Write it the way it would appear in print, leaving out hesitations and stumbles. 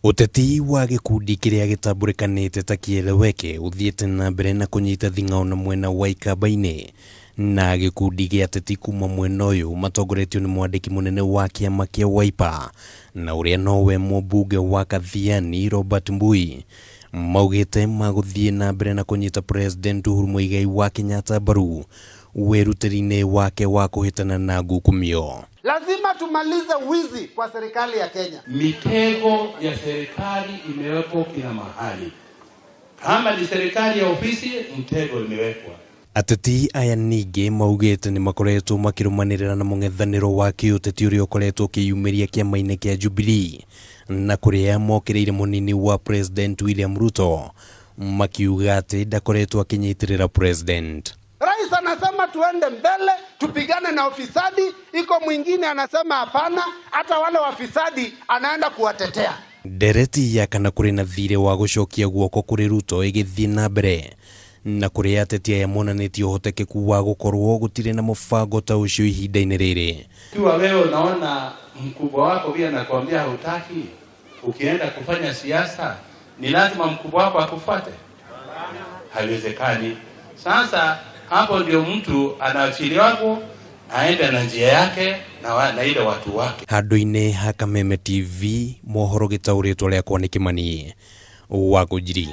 Ũteti wa gĩkundi kĩrĩa gĩtambũrĩkanĩte ta Kieleweke ũthiĩte na mbere na kũnyita thing'ao na mwena wa Ikamba-inĩ na gĩkundi gĩa ateti kuma mwena ũyũ matongoretio nĩ mwandĩki mũnene wa kĩama kĩa Wiper na ũrĩa nowe mũmbunge wa Kathiani Robert Mbui maugĩte magũthiĩ na mbere na kũnyita President Uhuru Muigai wa Kenyatta mbaru wĩrutĩri-inĩ wake wa kũhĩtana na ngukumio. Lazima tumalize wizi kwa serikali ya Kenya. Mitego ya serikali imewekwa kila mahali. Kama ni serikali ya ofisi, mtego imewekwa. Ateti aya ningĩ maugĩte nĩ makoretwo makĩrũmanĩrĩra na mũng'ethanĩro wa kĩũteti ũrĩa ũkoretwo ũkĩyumĩria kĩama-inĩ kĩa Jubilee na kũrĩa mokĩrĩire mũnini wa President William Ruto makiuga atĩ ndakoretwo akĩnyitĩrĩra President. Rais anasema tuende mbele tupigane na ufisadi, iko mwingine anasema hapana, hata wale wafisadi anaenda kuwatetea. Ndereti ya kana kũrĩ na thirĩ wa gũcokia guoko kũrĩ Ruto ĩgĩthiĩ na mbere na kũrĩa ateti aya monanĩtie ũhotekeku wa gũkorwo gũtirĩ na mũbango ta ũcio ihinda-inĩ rĩrĩ. Ikiwa wewe unaona mkubwa wako pia anakuambia hutaki, ukienda kufanya siasa ni lazima mkubwa wako akufuate? Haiwezekani. Sasa hapo ndio mtu anaachiliwako aende na njia yake na ile watu wake. Handũ-inĩ ha Kameme TV mohoro gĩtaũrĩtwo rĩakwa nĩ Kĩmani wa Ngũnjiri.